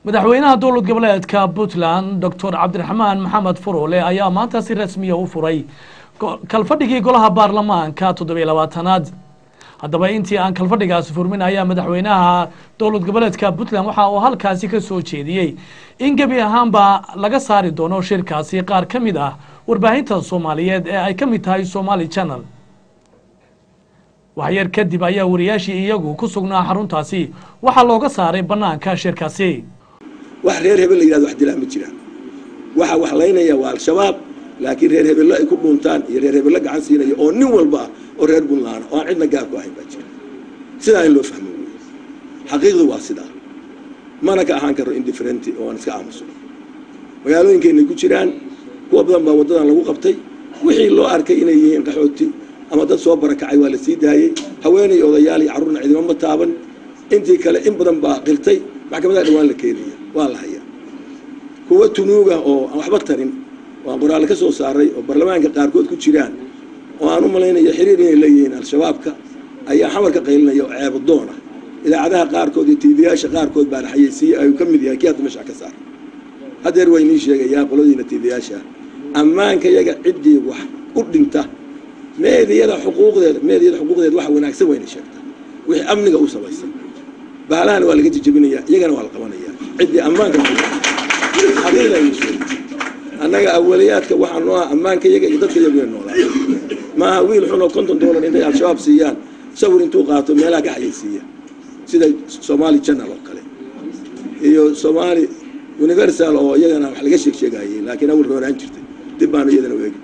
Madaxweynaha dowlad goboleedka Puntland, Doctor Cabdiraxmaan Maxamed Furule, ayaa maanta si rasmiya u furay kalfadhigii golaha baarlamaanka 27aad. Haddaba intii aan kalfadhigaasi furmin ayaa madaxweynaha dowlad goboleedka Puntland waxa uu halkaasi ka soo jeediyey in gebi ahaanba laga saari doono shirkaasi qaar ka mid ah warbaahinta Soomaaliyeed ee ay ka mid tahay Somali Channel. Waxyar kadib ayaa wariyaashii iyagu ku sugnaa xaruntaasi waxaa looga saaray banaanka shirkaasi. Wax reer hebel la yidhahdo wax dilaa ma jiraan. Waxa wax laynaya waa Al-Shabaab, laakiin reer hebello ay ku dhuuntaan iyo reer hebello gacan siinaya oo nin walba ah oo reer Puntland oo aan cidna gaar ku ahayn baa jira. Sidaa in loo fahmo wey, xaqiiqdu waa sidaa. Mana ka ahaan karo indifferent oo aan iska aamusno. Magaalooyinkeennay ku jiraan, kuwa badan baa waddadan lagu qabtay. Wixii loo arkay inay yihiin qaxooti ama dad soo barakacay waa la sii daayey. Haweenay, odayaal iyo carruurna cidima ma taaban. Intii kale in badan baa qirtay, maxkamadaha dhawaan la keenaya, waa la hayaa. Kuwa tunuuga oo aan waxba tarin oo aan qoraalle ka soo saaray oo baarlamaanka qaarkood ku jiraan oo aan u malaynayo xiriir inay leeyihiin Al-Shabaabka ayaa xamar ka qaylinaya oo ceebadoon ah. Idaacadaha qaarkood iyo TV-yaasha qaarkood baa la xayeysiiyey, ayuu ka mid yahay kii hadda meesha ka saaray. Haddeer waa inii sheegayaa, qoladiina TV-yaasha, ammaanka yaga ciddii wax u dhinta, meediyada xuquuqdeeda waxa wanaagsan wayna sheegtaa, wixii amniga u samaysan. Baalahana waa laga jejebinayaa, iyagana waa la qabanaya ciddii ammaanka. Xaqiiqda inii sheegay, annaga awaliyaadka waxaa noo ah ammaanka yaga iyo dadka yagu inay noolaa. Maaha wiil xun oo $50 intay Al-Shabaab siiyaan sawir intuu qaato meelaha ka xayeysiiya, sida Somali Channel oo kale iyo Somali Universal oo iyagana wax laga sheeg sheegayay, laakiin awal roonaan jirtay. Dib baanu iyadana u eegi.